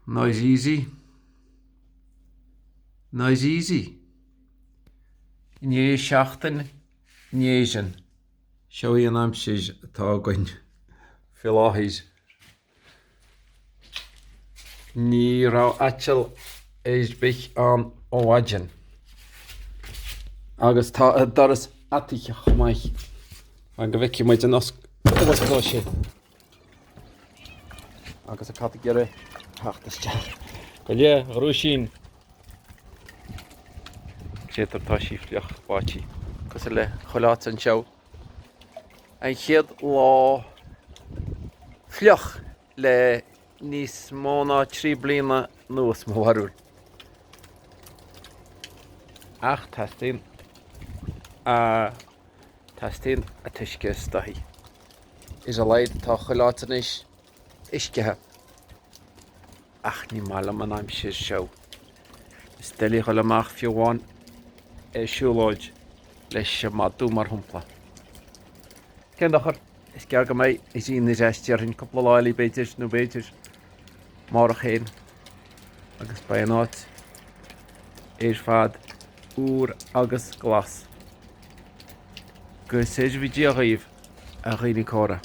Noisy. Noisy. I ndiaidh seachtain in Éirinn, seo í an aimsir atá againn faoi láthair. Ní raibh aiteal ar bith ann ó mhaidin. Agus tá an doras ataithe chomh maith. Fan go bhfeicfidh muid an osclóidh sé. Agus an cat ag iarraidh theacht isteach. Gabh i leith, a dhrúisín. Créatúr tá sí fliuch báití. Cosúil le chuile áit anseo. An chéad lá fliuch le níos mó ná 3 bliana anuas, mo bharúil. Ach teastaíonn a teastaíonn an t-uisce is dóichí. Ar a laghad tá chuile áit anois uiscithe. Ach ní maith liom an aimsir seo. Is doiligh dhul amach fiú amháin ar siúlóid leis an madadh mar shampla. Cén dochar, is gearr go mbeidh an ghrian ar ais déarfainn, cúpla lá eile b'fhéidir, nó b'fhéidir amárach féin, agus beidh an áit ar fad úr agus glas. Go seirbhí Dia dhaoibh, a dhaoine córa.